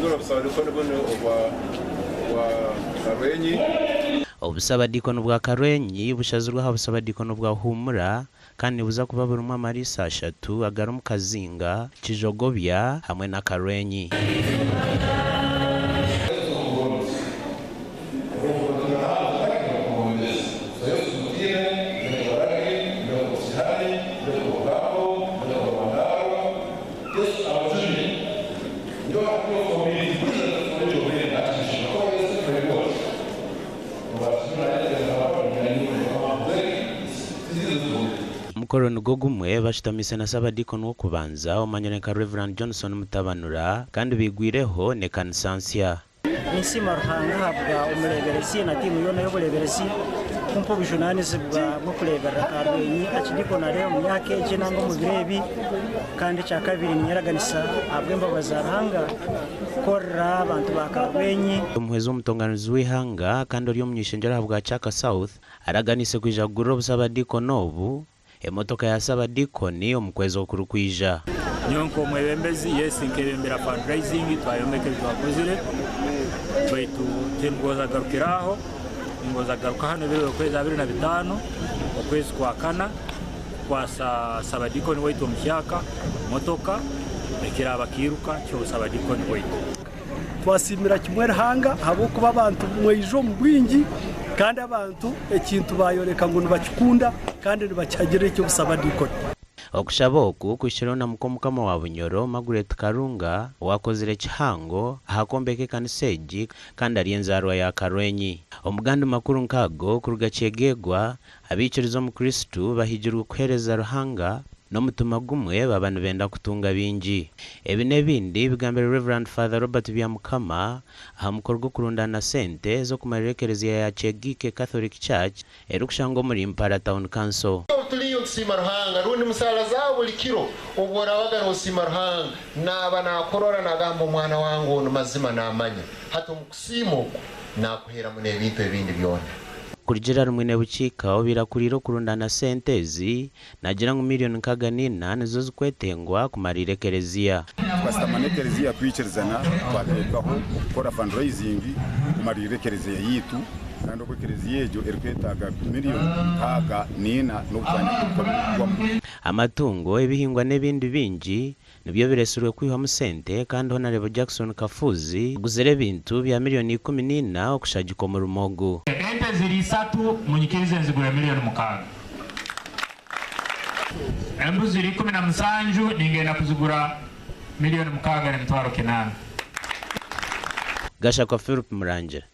Nitushangirwa obusabadiikoni bunu obwa obwa Karwenyi. Obusabadiikoni bwa Karwenyi bushazirwe aha busabadiikoni bwa Humura kandi nibuza kuba burimu amariisa ashatu agarimu Kazinga, Kijogobya hamwe na Karwenyi. Omukoro nigwo gumwe bashutamiise na Ssabadiikoni w'okubanza omanyirwe nka Rev. Johnson Mutabanura kandi baigwireho n'ekanisa nsya. Ninsiima Ruhanga ahabwa omureeberezi na tiimu yoona y'obureeberezi kumpa obujunaanizibwa bw'okureeberera Karwenyi Archidiaconate omu myaka egi nanga omu biro ebi. Kandi ekyakabiri ninyeraganisa ahabw'embabazi za Ruhanga kukorera abantu ba Karwenyi. Omuhwezi w'omutonganirizi w'eihanga kandi ori omuny'eishengyero ahabwa Kyaka South araganiise kwija kugurira obusabadiikoni obu Emotoka ya Ssabadiikoni omu kwezi okurikwija. Nyowe nk'omwebembezi, yes nkebembera fundraising twayombeka ebi twakozire baitu tingoza kugarukira aho, ningoza kugaruka hanu ebiro by'okwezi 25 okwezi kwa kana kukwasa Ssabadiikoni waitu omuhyaka motoka ekiraaba kiiruka ky'obusabadiikoni bwaitu. Twasiimira kimwe Ruhanga ahabw'okuba abantu mwaija omu bwingi kandi abantu ekintu baayoreka ngu nibakikunda kandi nibakihagira eky'obusabadiikoni. Okushaba oku kuhikireho na muka-omukama wa Bunyoro, Margaret Karunga, owaakozire kihango aha kwombeka ekanisa egi kandi ari enzaarwa ya Karwenyi. Omu gandi makuru nk'ago, kuruga Kyegegwa, abaikiriza omu Kristo bahigirwe kuheereza Ruhanga N'omutima gumwe baba nibenda kutunga bingi. Ebi n'ebindi bigambirwe Rev. Father Robert Byamukama aha mukoro gw'okurundaana sente z'okumarira ekereziya ya Kyegike Catholic Church erikushangwa omuri Mpala Town Council. Obu turiyo nitusiima Ruhanga, rundi musaara zaawe buli kiro obu orabaga noosiima Ruhanga, naaba naakurora naagamba omwana wange onu mazima naamanya. Hati omu kusiima oku naakuheeramu n'ebintu ebindi byona. Kurugiirira ahari Mwinebukiika obaire akuriire okurundaana sente ezi, Naagira ngu miriyoni 64 nizo zirikwetengwa kumariira ekereziya. Tukashutama n'ekereziya twikirizana twateekaho okukora fundraising kumariirira ekereziya yaitu kandi obu ekereziya egyo erikwetaaga miriyoni 64 n'obu twanywa bikaba birikugwamu. Amatungo, ebihingwa n'ebindi bingi nibyo biretsirwe kwihwamu sente kandi Honarebo Jackson Kafuuzi aguzire ebintu bya miriyoni 14 okushagika omurimo ogu. Ente ziri isatu munyikirize nzigure miriyoni 6. Embuzi ziri 17 ningenda kuzigura miriyoni 8,800. Gashakwa Philip Murangira.